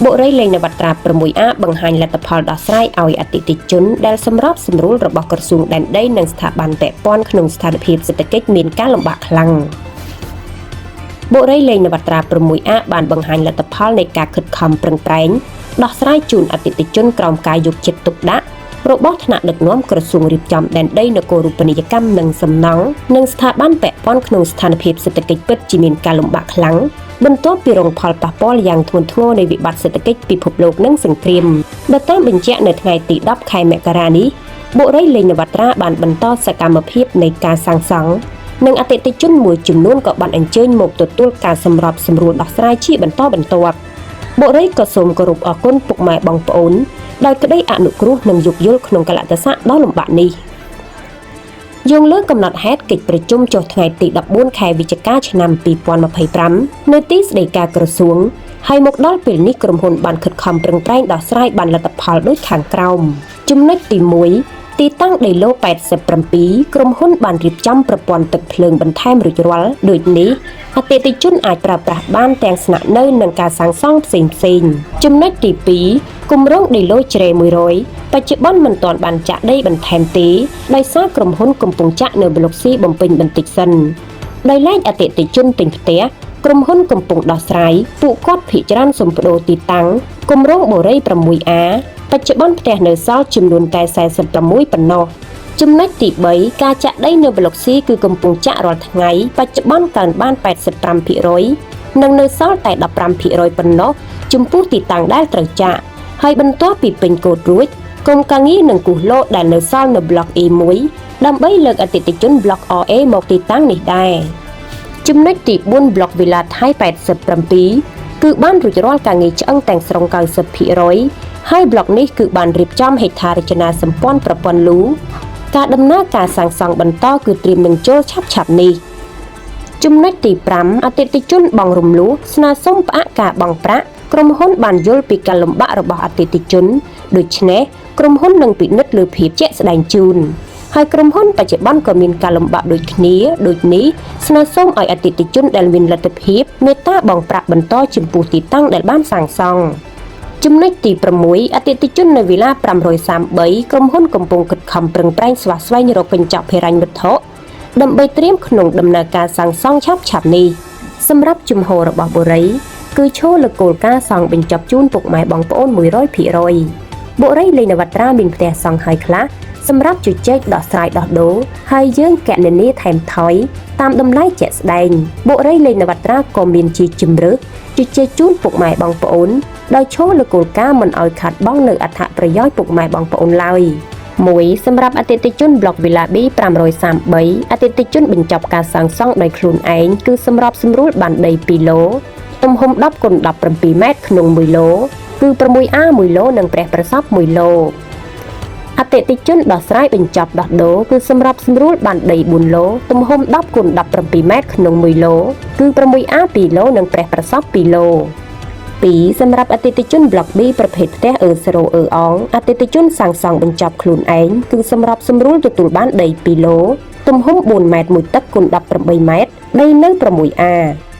បុរីលេងនវត្រា 6A បង្ហាញលទ្ធផលដោះស្រាយឲ្យអតិថិជនដែលសម្របសម្រួលរបស់ក្រសួងដែនដីនិងស្ថាប័នពាក់ព័ន្ធក្នុងស្ថានភាពសេដ្ឋកិច្ចមានការលំបាកខ្លាំងបុរីលេងនវត្រា 6A បានបង្ហាញលទ្ធផលនៃការខិតខំប្រឹងប្រែងដោះស្រាយជូនអតិថិជនក្រោមការយកចិត្តទុកដាក់របស់ថ្នាក់ដឹកនាំក្រសួងរៀបចំដែនដីនគររូបនីយកម្មនិងសំណង់និងស្ថាប័នពាក់ព័ន្ធក្នុងស្ថានភាពសេដ្ឋកិច្ចពិតជាមានការលំបាកខ្លាំងបន្ទាប់ពីរងផលប៉ះពាល់យ៉ាងធ្ងន់ធ្ងរនៃវិបត្តិសេដ្ឋកិច្ចពិភពលោកនិងសង្គ្រាមបើតាមបញ្ជាក់នៅថ្ងៃទី10ខែមករានេះបុរីលេងនវត្រាបានបន្តសកម្មភាពនៃការសាងសង់និងអតិថិជនមួយចំនួនក៏បានអញ្ជើញមកទទួលការសម្របសម្រួលដោះស្រាយជាបន្តបន្ទាប់បុរីក៏សូមគោរពអរគុណពុកម៉ែបងប្អូនដោយក្តីអនុគ្រោះនិងយោគយល់ក្នុងកាលៈទេសៈដ៏លំបាកនេះយោងលើកំណត់ហេតុកិច្ចប្រជុំចុះថ្ងៃទី14ខែវិច្ឆិកាឆ្នាំ2025នៅទីស្តីការក្រសួងហើយមកដល់ពេលនេះក្រុមហ៊ុនបានខិតខំប្រឹងប្រែងដោះស្រាយបានលទ្ធផលដូចខាងក្រោមចំណុចទី1ទីតាំងដីឡូ87ក្រុមហ៊ុនបានរៀបចំប្រព័ន្ធទឹកភ្លើងបន្ថែមរួចរាល់ដូចនេះអតិថិជនអាចប្រើប្រាស់បានទាំងស្នាក់នៅនិងការសាងសង់ផ្សេងផ្សេងចំណុចទី2គម្រោងដីឡូជ្រេ100បច្ចុប្បន្នមិនទាន់បានចាក់ដីបន្ថែមទេដោយសារក្រុមហ៊ុនកំពុងចាក់នៅប្លុក C បំពេញបន្តិចសិនដោយឡែកអតិថិជនទិញផ្ទះក្រុមហ៊ុនកំពុងដោះស្រាយពួកគាត់ភាគច្រើនសុំប្ដូរទីតាំងគម្រោងបុរី 6A បច្ចុប្បន្នផ្ទះនៅសល់ចំនួនតែ46ប៉ុណ្ណោះចំណុចទី3ការចាក់ដីនៅប្លុក C គឺកំពុងចាក់រាល់ថ្ងៃបច្ចុប្បន្នកើនបាន85%និងនៅសល់តែ15%ប៉ុណ្ណោះចំពោះទីតាំងដែលត្រូវចាក់ហើយបន្ទាប់ពីពេញកូដរួចក្រុមការងារនឹងគូសឡូដែលនៅសល់នៅប្លុក E1 ដើម្បីលើកអតិថិជនប្លុក RA មកទីតាំងនេះដែរចំណុចទី4ប្លុកវីឡាថៃ87គឺបានរួចរាល់ការងារឆ្អឹងទាំងស្រុង90%ហើយប្លុកនេះគឺបានរៀបចំហេដ្ឋារចនាសម្ព័ន្ធប្រព័ន្ធលូការដំណើរការសាងសង់បន្តគឺត្រៀមនឹងចូលឆាប់ឆាប់នេះចំណុចទី5អតិថិជនបង់រំលោះស្នើសុំផ្អាកការបង់ប្រាក់ក្រុមហ៊ុនបានយល់ពីការលំបាករបស់អតិថិជនដូច្នេះក្រុមហ៊ុននឹងពិនិត្យលើភាពជាក់ស្ដែងជូនហើយក្រុមហ៊ុនបច្ចុប្បន្នក៏មានការលំបាកដូចគ្នាដូចនេះស្នើសុំឲ្យអតិថិជនដែលមានលទ្ធភាពមេត្តាបង់ប្រាក់បន្តចំពោះទីតាំងដែលបានសាងសង់ចំណុចទី6អតិថិជននៅវីឡា533ក្រុមហ៊ុនកំពុងខិតខំប្រឹងប្រែងស្វះស្វែងរកកញ្ចប់ហិរញ្ញវត្ថុដើម្បីត្រៀមក្នុងដំណើរការសាងសង់ឆាប់ឆាប់នេះសម្រាប់ជំហររបស់បុរីគឺឈរលើគោលការណ៍សង់បញ្ចប់ជូនពុកម៉ែបងប្អូន100%បុរីលេងនវត្រាមានផ្ទះសង់ហើយខ្លះសម្រាប់ជជែកដោះស្រាយដោះដូរហើយយើងកណនាថែមថយតាមតម្លៃជាក់ស្ដែងបុរីលេងនវត្រាក៏មានជាជំរើសជជែកជូនពុកម៉ែបងប្អូនដោយឈរលើគោលការណ៍មិនឲ្យខាតបង់នៅអត្ថប្រយោជន៍ពុកម៉ែបងប្អូនឡើយ1សម្រាប់អតិថិជនប្លុក Villa B 533អតិថិជនបញ្ចប់ការសាងសង់ដោយខ្លួនឯងគឺសម្របសម្រួលបានដី2ឡូទំហំ10គុណ17ម៉ែត្រក្នុង1ឡូគឺ 6A 1ឡូនិងព្រះប្រសព1ឡូអតិថិជនដោះស្រាយបញ្ចប់ដោះដូរគឺសម្របសម្រួលបានដី4ឡូទំហំ10គុណ17ម៉ែត្រក្នុង1ឡូគឺ 6A 2ឡូនិងព្រះប្រសព2ឡូ2សម្រាប់អតិថិជនប្លុក B ប្រភេទផ្ទះអឺ0អឺអងអតិថិជនសាងសង់បញ្ចប់ខ្លួនឯងគឺសម្របសម្រួលទទួលបានដី2ឡូទំហំ4ម៉ែត្រមួយទឹកគុណ18ម៉ែត្រដីនៅ 6A។